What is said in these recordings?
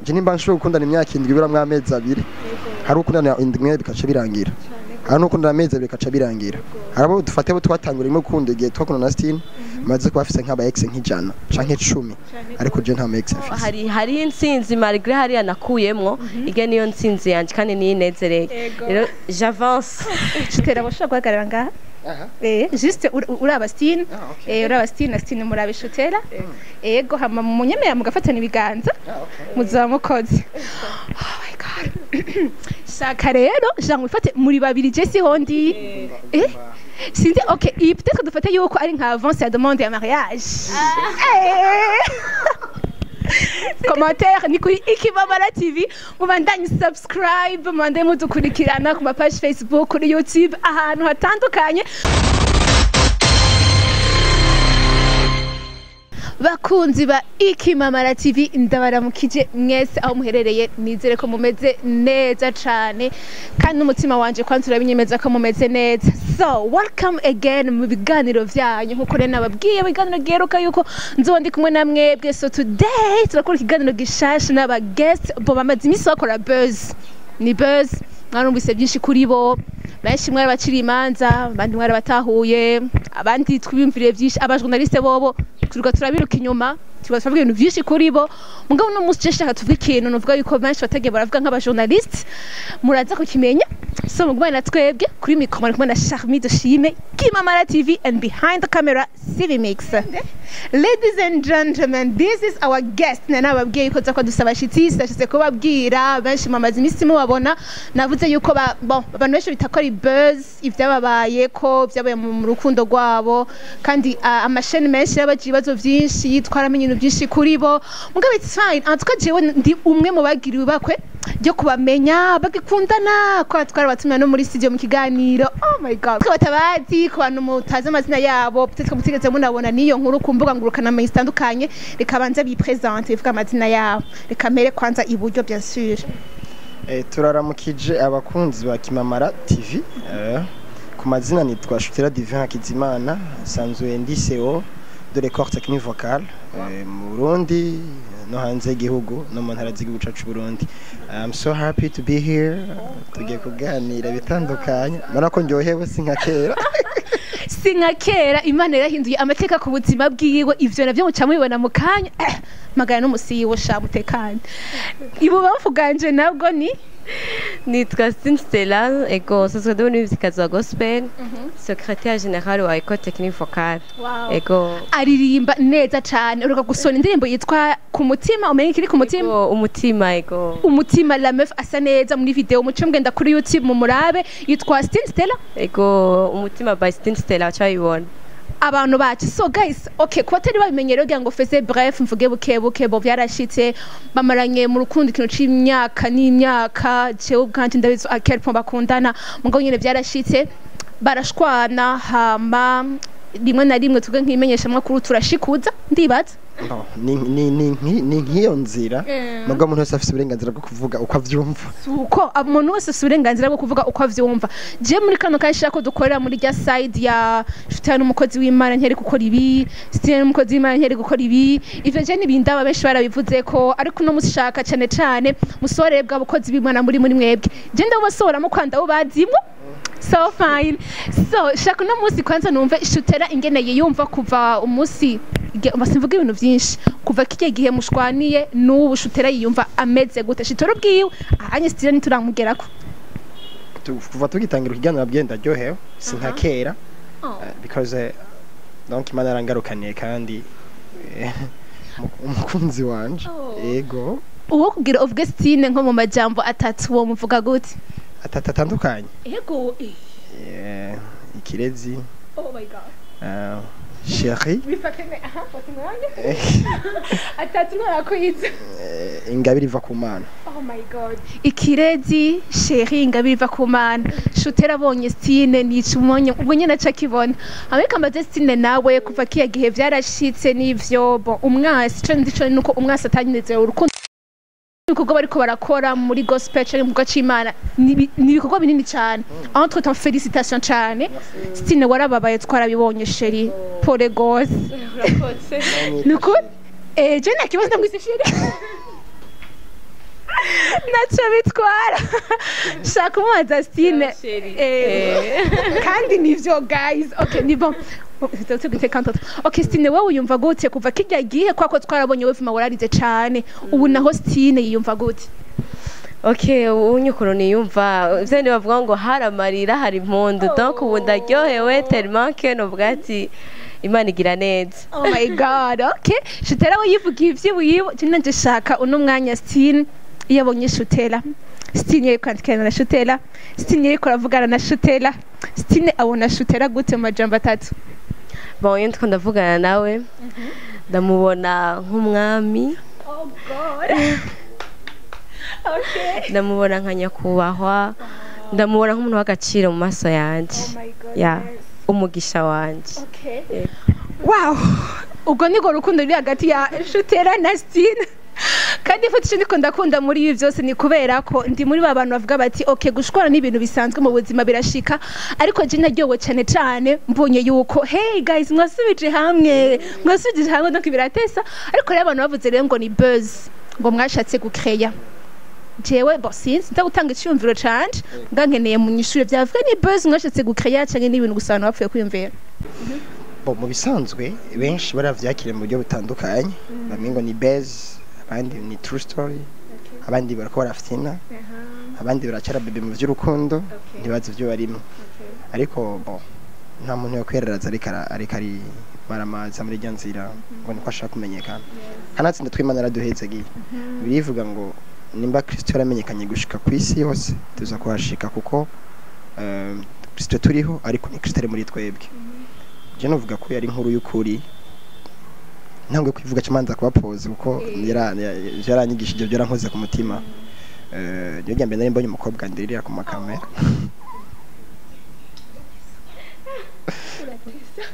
Je nimba nshobora gukundana imyaka 7 biramwa amezi 2, hari ukundana indwi bikaca birangira, hari n'ukundana amezi 2 bikaca birangira. Hari abo dufate bo twatangura rimwe gukunda igihe twakundana na Stine, maze kuba afise nk'aba ex nk'ijana canke 10, ariko je nta ex mfise. Hari intsinzi malgré hariya nakuyemwo, ige niyo ntsinzi yanje kandi niyinezereye. Rero j'avance. Shutera bashobora guhagarara ngaha. Juste uraba Stine, uraba Stine na Stine murabe Shutera. Ego hama munyemera mugafatana ibiganza. Muzaba mukoze. Oh my God. Shaka rero, shaka mufate muri babiri je si hondi. Sinzi, ok, iyi peut-être dufate yuko ari nka avance ya demande ya mariage. Commentaire ni kuri Ikimamara TV, mubandanye subscribe, mubandanye mudukurikirana ku ma page Facebook, kuri YouTube, ahantu hatandukanye. Bakunzi ba Ikimamara TV, ndabaramukije mwese aho muherereye, nizere ko mumeze neza cane kandi n'umutima wanje kwanza urabinyemeza ko mumeze neza. So welcome again mu biganiro vyanyu, nkuko rero nababwiye mu biganiro giheruka yuko nzoba ndi kumwe na mwebwe. So today turakora ikiganiro gishasha n'aba guest bo bamaze imisi bakora buzz, ni buzz, mwarumvise byinshi kuri bo, benshi mwarabaciriye imanza, abandi mwarabatahuye, abandi twiyumviriye byinshi, aba journaliste bobo turuka turabiruka inyuma, tuba turavuga ibintu byinshi kuri bo. Mugabo no munsi shaka tuvuga ikintu nuvuga yuko benshi batagiye baravuga nk'aba journaliste, muraza kukimenya. So mugumane na twebwe kuri micro muri kumwe na Charmy Dushime, Kimamara TV, and behind the camera CV Mix. Ladies and gentlemen, this is our guest. Nababwiye yuko nza dusaba shitsi, sashize kubabwira benshi mamaze imisi mubabona. Navuze yuko bon abantu benshi bitakora buzz ivyababaye ko vyabaye mu rukundo rwabo, kandi amasheni menshi yabaje ibibazo vyinshi, twaramenye ibintu byinshi kuri bo. Mugabo it's fine. En tout cas jewe ndi umwe mu bagiriwe bakwe ryo kubamenya bagikundana, ko twarabatumira no muri studio mu kiganiro. Oh my God, ko batabazi, ko bantu mutazi amazina yabo, peut-être ko mutigeze munabona niyo nkuru ku mbuga ngurukana bumenyi zitandukanye. Reka banze bipresente bivuga amazina yabo. Reka mere kwanza iburyo bien sûr. Turaramukije abakunzi ba Kimamara TV. Ku mazina nitwa Shutera Divin Hakizimana, nsanzwe ndi CEO de l'école technique vocale mu Burundi no hanze y'igihugu no mu ntara z'igihugu cacu Burundi. I'm so happy to be here. Tugiye kuganira bitandukanye. Mbona ko ndyohewe si nka kera. Si nka kera, Imana yarahinduye amateka ku buzima bwiwe, ivyo navyo muca mubibona mu kanya. Magana n'umusiyi sha mutekanye. Ibubamfu bwanje nabwo ni nitwa Stine Stella, ego nsanzwe ndi umuririmvyikazi wa gospel, secrétaire général wa École Technique Vocale. Ego aririmba neza cane, uruka gusona indirimbo yitwa ku mutima, umenye ikiri ku mutima? Ego, umutima, ego umutima. La meuf asa neza muri video, muce mugenda kuri YouTube mu murabe, yitwa Stine Stella. Ego umutima by Stine Stella, cyayibona abantu bacu. So guys, okay, kuba atari babimenye rero ngo feze bref mvuge buke buke, bo byarashitse bamaranye mu rukundo ikintu c'imyaka n'imyaka, jewe ubwanje ndabizi à quel point bakundana, mugabo nyene byarashitse barashwana, hama rimwe na rimwe tuge nk'imenyesha makuru turashikuza ndibaza. Ni nk'iyo nzira, mugabo umuntu wese afise uburenganzira bwo kuvuga uko avyumva. Uko umuntu wese afise uburenganzira bwo kuvuga uko avyumva. Je muri kano kanya shaka ko dukorera muri rya side ya Shutera n'umukozi w'Imana ntiyari gukora ibi, Stine n'umukozi w'Imana ntiyari gukora ibi. Ivyo je nibindaba benshi barabivuze ko, ariko no mushaka cane cane musore bwa bukozi bw'Imana muri mwebwe. Je ndabasohoramo kwanda abo bazimwo. So fine. So shaka no musi kwanza numve Shutera ingene yiyumva kuva umunsi basimvuga ibintu byinshi kuva kije gihe mushwaniye n'ubu Shutera yiyumva ameze gute? Shutera ubwiwe ahanye Stine ntituramugerako. Kuva tugitangira ikiganiro nabwiye ndaryohewe si nka kera, because donc Imana yarangarukaniye kandi umukunzi wanje. Ego uwo kugira uvuge Stine nko mu majambo atatu wo muvuga gute? Atatu atandukanye. Ego ikirezi. Oh my God. Chérie. Bifatene aha fatimwange. Atatu ntarakwiza. Ingabire iva ku Mana. Oh my God. Ikirezi, chérie, ingabire iva ku Mana. Shutera abonye Stine nica umonye ubwo nyene aca akibona. Ariko amaze Stine nawe kuva kiya gihe vyarashitse n'ivyo bon umwasi ico ndi co nuko umwasi atanyinezera urukundo. Ibikorwa bariko barakora muri gospel canke mu gikorwa c'Imana ni ibikorwa binini cyane. Entre temps félicitations cyane. Stine warababaye twarabibonye chérie. Pole gose. Urakoze. Nuko je nta kibazo ndamwise chérie. Ntacyo bitwara. Shaka umubaza Stine. Kandi nivyo guys. Okay, ni bon. Okay, Stine, wowe uyumva gute kuva kijya gihe kwako twarabonye wewe wararize cane, ubu naho Stine yiyumva gute? Okay, ubu nyukuru niyumva ivyo ni bavuga ngo hari amarira hari impundu. Donc ubu ndaryohewe tellement que novuga ati Imana igira neza. Oh my God, okay. Shutera we yivugiye ivyiwiwe, je nanje shaka uno mwanya Stine iyo abonye Shutera. Stine yariko kwandikirana na Shutera, Stine yariko aravugana na Shutera. Stine abona Shutera gute mu majambo atatu? Bon, iyo ndiko ndavugana nawe ndamubona nk'umwami. Oh God. Okay. Ndamubona nka nyakubahwa, ndamubona nk'umuntu w'agaciro mu maso yanje. Oh my God. Ya, umugisha wanje. Okay. Wow. Ubwo niko rukundo ruri hagati ya Shutera na Stine. Kandi ifoto ndiko ndakunda muri ibi byose ni kubera ko ndi muri ba bantu bavuga bati okay, gushwana ni ibintu bisanzwe mu buzima, birashika, ariko je naryowe cyane cyane mbonye yuko hey guys, mwasubije hamwe, mwasubije hamwe, donc biratesa. Ariko rero abantu bavuze rero ngo ni buzz, ngo mwashatse gucreya. Jewe bo sinzi, nza gutanga icyumviro canje mbwa nkeneye mu nyishure byavuga ni buzz mwashatse gucreya canke ni ibintu gusa abantu bapfuye kwiyumvira? Bo, mu bisanzwe benshi baravyakira mu buryo butandukanye. Bamwe ngo ni buzz, abandi ni true story, abandi barako barafyina, abandi baracara bebe mu vy'urukundo, ntibazi ivyo barimo. Ariko bon, nta muntu yo kwereraza ariko ari maramaza muri rya nzira ngo niko ashaka kumenyekana. Kanatsinda tw'Imana yaraduhezagiye. Birivuga ngo nimba Kristo yaramenyekanye gushika ku isi yose, tuza kuhashika kuko Kristo turiho, ariko ni Kristo ari muri twebwe. Je novuga ko yari inkuru y'ukuri. Ntabwo kwivuga kimanza kubapoza kuko yaranyigishije, byarankoze ku mutima. Niyo rya mbere nari mbonye umukobwa ndirira ku makamera.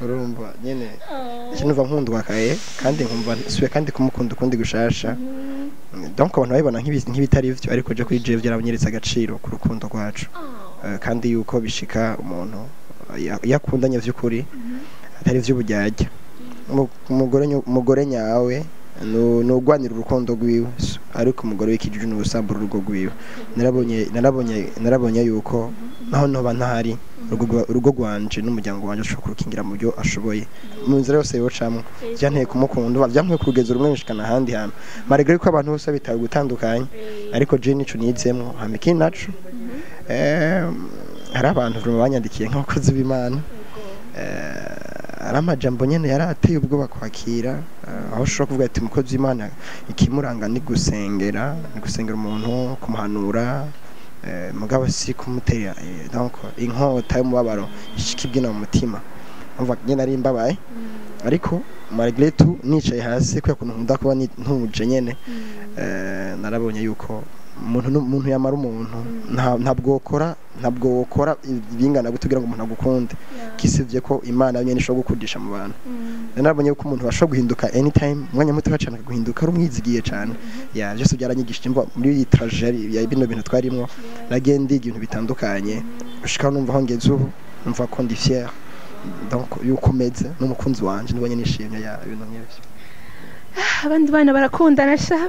Urumva nyene numva nkundwakaye kandi nkumva nsubiye kandi kumukunda ukundi gushasha. Donc abantu babibona nk'ibitari vyo, ariko je kuri jewe byarabanyeretse agaciro ku rukundo rwacu. Kandi yuko bishika umuntu iyo akundanye vy'ukuri atari vy'uburyarya. Umugore nyawe nugwanira urukundo rwiwe, ariko umugore w'ikijiji n'ubusambura urugo rwiwe. Narabonye yuko naho noba ntahari, urugo rwanje n'umuryango wanje ashobora kurukingira mu byo ashoboye mu nzira yose yocamwo. Byanteye kumukunda, byanteye kurugeza rumwe bishikana ahandi hantu, malgré ko abantu bose bitawe gutandukanye, ariko je nico nizemwo. Hama ikindi naco, hari abantu vraiment banyandikiye nk'abakozi b'Imana, ari amajambo nyene yari ateye ubwoba kwakira, aho ushobora kuvuga ati umukozi w'Imana ikimuranga ni gusengera, ni gusengera umuntu, kumuhanura, mugabo si kumutera donc inkota y'umubabaro ishika ibyina mu mutima. Umva nyene ari mbabaye, ariko malgré tout nicaye hasi kubera ukuntu nkunda kuba ntuje nyene, narabonye yuko umuntu yamara umuntu ntabwo wokora ibingana gute kugira ngo umuntu agukunde, kisivye ko Imana nyene ishobora gukundisha mu bantu. Narabonye yuko umuntu ashobora guhinduka anytime, umwanya muto cyane akaguhinduka ari umwizigiye cyane. Ya byose byaranyigishije mva muri iyi tragedy ya bino bintu twarimwo, nagiye ndiga ibintu bitandukanye gushika numva aho ngeze ubu, numva ko ndi fier donc yuko meze n'umukunzi wanje, nibonye nishimye ya ibintu nk'ivyo. Abandi bana barakundana sha,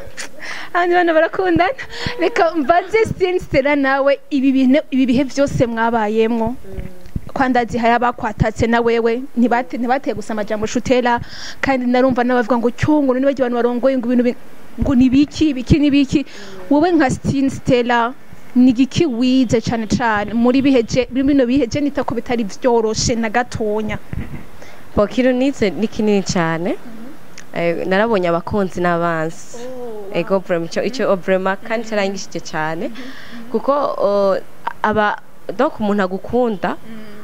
abandi bana barakundana. Reka mbaze Stine Stella nawe, ibi bintu, ibi bihe byose mwabayemwo, kwandazi hari abakwatatse na wewe, ntibateye gusa amajambo Shutera, kandi narumva n'abavuga ngo cyungo niba abantu barongoye ngo ibintu ngo nibiki biki nibiki. Wowe nka Stine Stella ni igiki wize cane cane muri biheje bino biheje nita ko bitari vyoroshe na gatonya? Bon, kino nize ni kinini cyane. Narabonye abakunzi n'abansi. Ego vraiment ico vraiment kandi cyarangishije cyane kuko aba donc umuntu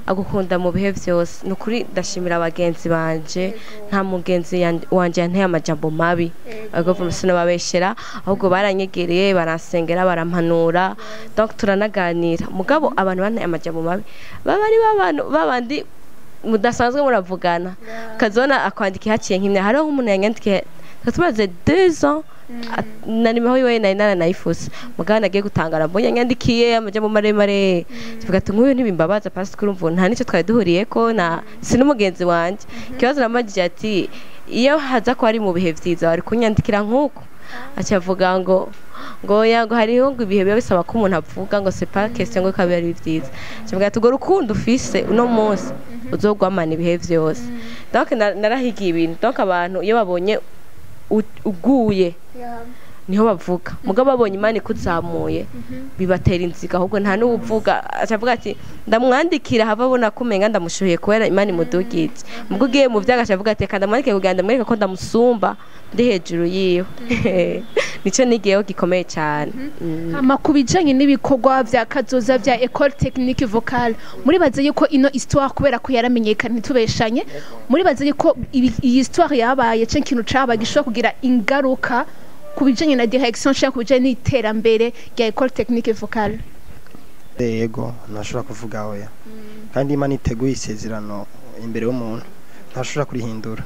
agukunda mu bihe byose. Nukuri ndashimira abagenzi banje, nta mugenzi wanje yanteye amajambo mabi. Ego vraiment sinababeshera, ahubwo baranyegereye, baransengera, barampanura, donc turanaganira. Mugabo abantu banteye amajambo mabi baba ari babandi babandi mudasanzwe muravugana, ukazona akwandikiye haciye nk'imyaka. Hariho nk'umuntu yanyandikiye tumaze 2 ans na nimero yiwe nari naranayifuse, mugabo nagiye gutangara mbonye yanyandikiye amajambo maremare, tuvuga ati nk'uyu ntibimbabaza parce que urumva nta nicyo twari duhuriyeko na si n'umugenzi wanje. Ikibazo namagije ati iyo haza ko ari mu bihe vyiza wari kunyandikira nk'uko Aca avuga ngo oya, ngo hariho ngo ibihe biba bisaba ko umuntu avuga ngo c'est pas question ngo kabe ari vyiza. Aca ati: "Urwo rukundo ufise uno munsi uzogwamana ibihe vyose." Donc narahigiye ibintu. Donc abantu iyo babonye uguye niho bavuga, mugabo babonye Imana ikuzamuye bibatera inziga, ahubwo nta n'uwuvuga. Aca avuga ati: "Ndamwandikira hava abona ko umenga ndamushuhiye kubera Imana imudugije." Mubwo ugiye mu vyaga, aca avuga ati: "Reka ndamwandike kugira ndamwereke ko ndamusumba, ndi hejuru yiwe." Nico nigiyeho gikomeye cyane. Hama ku bijanye n'ibikorwa vya kazoza vya École Technique Vocale, muribaze yuko ino histoire, kubera ko yaramenyekana, ntitubeshanye, muribaze yuko iyi histoire yabaye canke ikintu cabaye gishobora kugira ingaruka ku bijanye na direction canke ku bijanye n'iterambere rya École Technique Vocale? Yego, ntashobora kuvuga oya. Kandi Imana iteguye isezerano imbere y'umuntu, ntashobora kurihindura.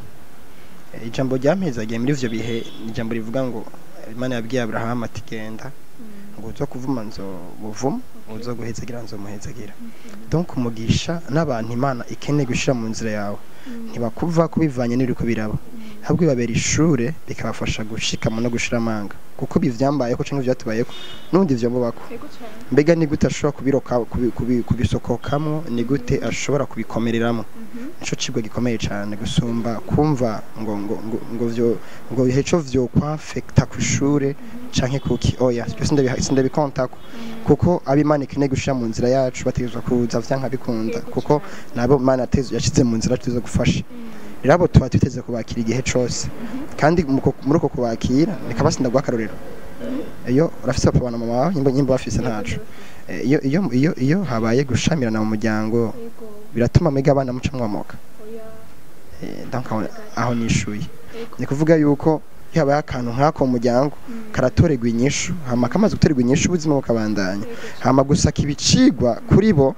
Ijambo ryampezagiye muri ivyo bihe ni ijambo rivuga ngo Imana yabwiye Aburahamu ati: "Genda, ngo uzo kuvuma nzo buvuma, uzo guhezagira nzo muhezagira." Donc umugisha n'abantu Imana ikeneye gushira mu nzira yawe ntibakuva kubivanye n'ibiriko biraba, ahubwo bibabera ishure, bikabafasha gushikama no gushira amanga, kuko ibi vyambayeko canke vyatubayeko n'ubundi vyomubako. Mbega ni gute ashobora kubiroka kubisokokamwo? Ni gute ashobora kubikomereramo? Nico cigwa gikomeye cane gusumba kumva ngo vyo ngo heco vyo kwafekta ku ishure canke kuki. Oya, byo sindabikontako, kuko ab'Imana ikeneye gushira mu nzira yacu bategerezwa kuza vyanka bikunda, kuko nabo Imana yashize mu nzira tuza gufasha. Rero abo tuba twiteze kubakira igihe cose, kandi muri uko kubakira nikaba sindaguha akarorero. Iyo urafise papa na mama wawe, nyimba bafise ntaco. Iyo habaye gushamirana mu muryango, biratuma mega abana muca mwamoka. Donc aho nishuye ni kuvuga yuko iyo habaye akantu nk'ako mu muryango, karatorerwa inyishu, hama kamaze gutorerwa inyishu ubuzima bukabandanya. Hama gusa kibicigwa kuri bo,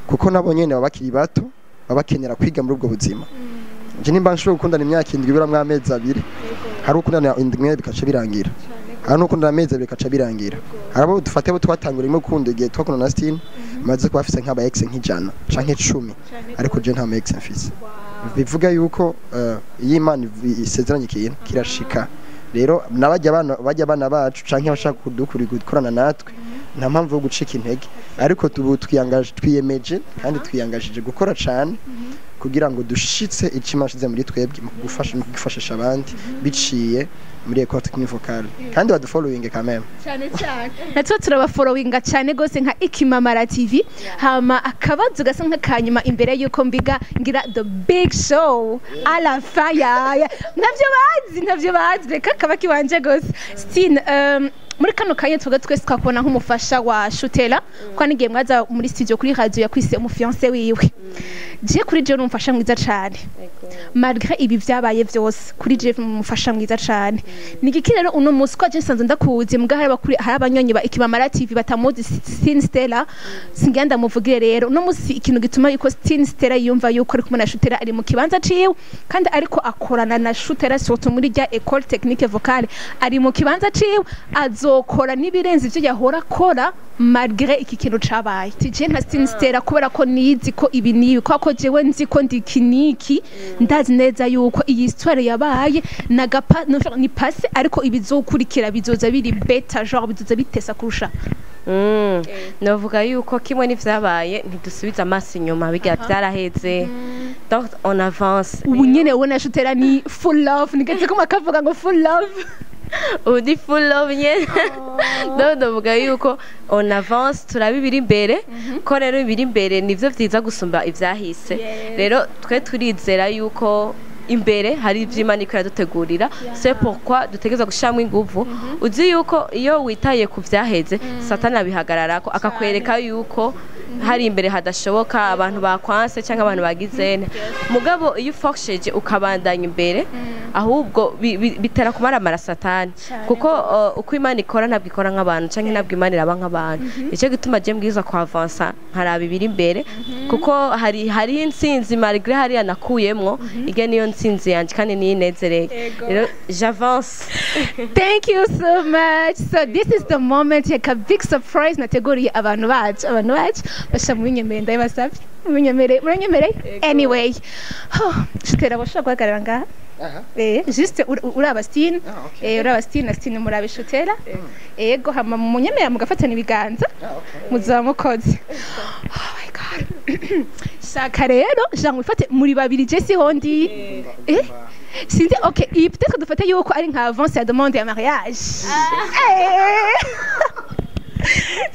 kuko nabo nyene baba bakiri bato, baba bakenera kwiga muri ubwo buzima. Je nimba nshobora gukundana imyaka 7 iburamwo amezi 2, hari ukundana indwi imwe bikaca birangira, hari n'ukundana amezi 2 bikaca birangira. Hari abo dufate bo twatangura rimwe gukunda, igihe twakundana na Stine maze kuba afise nk'aba ex nk'ijana canke 10, ariko je nta mu ex mfise. Bivuga yuko iyo Imana isezeranye ikintu kirashika. Rero nabajya abana, bajya abana bacu canke abashaka kudukuri gukorana natwe, nta mpamvu yo gucika intege, ariko tubu twiyangaje, twiyemeje kandi twiyangajije gukora cane kugira ngo dushitse icyo Imana ishize muri twebwe mu gufasha, mu gufashisha abandi biciye muri École Technique Vocale. Kandi badufollowing quand même. Cyane cyane, natwe turabafollowinga cyane gose nka Ikimamara TV. Hama akabazo gasa nk'akanyuma imbere yuko mbiga ngira the big show à la fin yaya, ntabyo bazi, ntabyo bazi, reka kaba kiwanje gose. Stine, muri kano kanya tuvuga twese twakubona nk'umufasha wa Shutera, kwa n'igihe mwaza muri studio kuri radio yakwise umufiancé wiwe. Je kuri je n'umufasha mwiza cane, malgré ibi vyabaye vyose, kuri je umufasha mwiza cane. Ni igiki rero uno munsi, ko je nsanzwe ndakuzi, mbwa hari abakuri, hari abanyonyi ba Ikimamara TV batamuzi Stine Stella, singira ndamuvugire. Rero uno munsi ikintu gituma yuko Stine Stella yumva yuko ari kumwe na Shutera, ari mu kibanza ciwe kandi ariko akorana na Shutera, surtout muri rya École Technique Vocale, ari mu kibanza ciwe, azokora n'ibirenze ivyo yahora akora malgré iki kintu cabaye. Tije nka Stine Stella, kubera ko nizi ko ibi nibi, kwa ko jewe nzi ko ndi kiniki, ndazi neza yuko iyi histoire yabaye nagapa no, ni passé, ariko ibizokurikira bizoza biri better, genre bizoza bitesa kurusha. Novuga yuko kimwe n'ivyabaye ntidusubiza amaso inyuma, biga vyaraheze, donc on avance. Ubu nyene wowe na Shutera ni full love, nigeze ko makavuga ngo full love. Ubu ni full love nyene. Donc ndavuga yuko on avance, turaba ibiri imbere, ko rero ibiri imbere nivyo vyiza gusumba ivyahise. Rero twe turizera yuko imbere hari ivyo Imana iko iradutegurira. C'est pourquoi dutegerezwa gushiramwo inguvu. Uzi yuko iyo witaye ku vyaheze, Satani abihagararako akakwereka yuko hari imbere hadashoboka, abantu bakwanse cyangwa abantu bagize. Mugabo iyo ufashije ukabandanya imbere, ahubwo bitera kumaramara Satani, kuko uko Imana ikora ntabwo ikora nk'abantu, canke ntabwo Imana iraba nk'abantu. Nicyo gituma je mbwirizwa kuavansa nkaraba ibiri imbere, kuko hari intsinzi malgré hariya nakuyemwo. Irya niyo ntsinzi yanje kandi niyo inezereye. Rero j'avance. Thank you so much. So this is the moment, like a big surprise nateguriye abantu bacu. Abantu bacu basha mubinyemere, ndabibasabye. Mubinyemere, muranyemereye? Anyway, oh, Shutera, bashobora guhagarara ngaha. Aha. Juste uraba Stine. Ah, okay. Uraba Stine na Stine murabe Shutera. Ego, hama munyemera mugafatana ibiganza. Ah, okay. Muzaba mukoze. Oh my God, shaka rero shaka mwifate muri babiri, je siho ndi. Sinzi, okay, iyi peut-être dufate yuko ari nka avance ya demande ya mariage.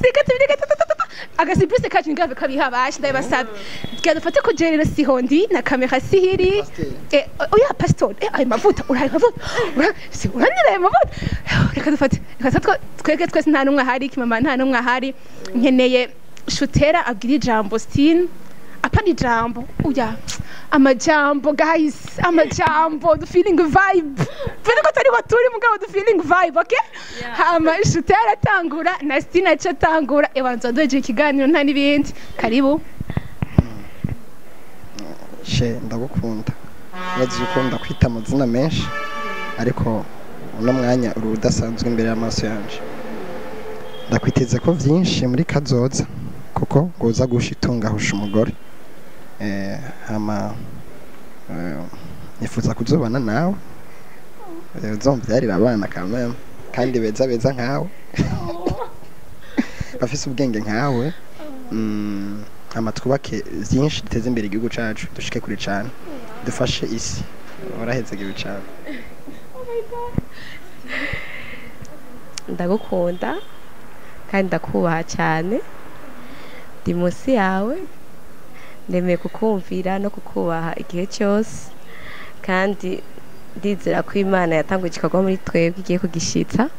Sika tubiri gatatu agasurprise kacu ntigave kabihabashe, ndabibasabye. Twa dufate ko je rero siho ndi na kamera sihiri. Pasteur. Oya pastor, ayo mavuta, urayo mavuta, uranira ayo mavuta. Reka dufate, reka twebwe twese nta n'umwe ahari, kimama nta n'umwe ahari. Nkeneye Shutera abwira ijambo Stine, apana ijambo, oya, amajambo guys, amajambo, the feeling vibe, mbere ko tariho turi mugabo the feeling vibe, okay? Hama Shutera atangura na Stine aca atangura, ebanza duhejeje ikiganiro nta n'ibindi. Karibu. She, ndagukunda. Urazi yuko ndakwita amazina menshi, ariko uno mwanya uri udasanzwe imbere y'amaso yanje. Ndakwiteze ko vyinshi muri kazoza, kuko ngo uza gusha itunga husha umugore. Hama nifuza kuzobana nawe. Uzomvyarira abana kameme kandi beza beza nkawe, bafise ubwenge nkawe. Hama twubake vyinshi, duteze imbere igihugu cacu, dushike kure cane, dufashe isi. Warahezegewe cane. Ndagukunda kandi ndakubaha cyane. Ndi munsi yawe, ndemeye kukumvira no kukubaha igihe cyose, kandi ndizera ko Imana yatanguye igikorwa muri twebwe igiye kugishitsa,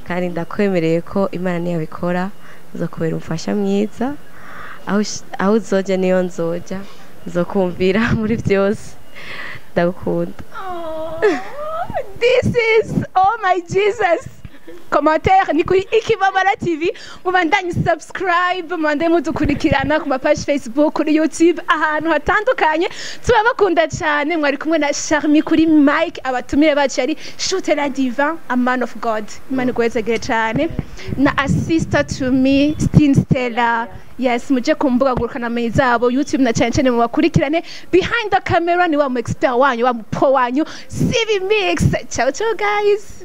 kandi ndakwemereye ko Imana niyabikora nzokubera umufasha mwiza. Aho uzoja niyo nzoja, nzokumvira muri byose. Ndagukunda. Oh, this is, oh my Jesus. Commentaire ni kuri Ikibabara TV, mubandanye subscribe, mubandanye mudukurikirana ku mapage Facebook, kuri YouTube, ahantu hatandukanye. Turabakunda cyane. Mwari kumwe na Charmy kuri mic, abatumire bacu yari Shutera Divin, a man of God, Imana iguhezagire cyane, na a sister to me, Stine Stella. Yes, muje ku mbuga ngurukanabumenyi zabo, YouTube na cyane cyane mubakurikirane. Behind the camera ni wa mu expert wanyu, wa mu pro wanyu, CV Mix. Ciao ciao guys.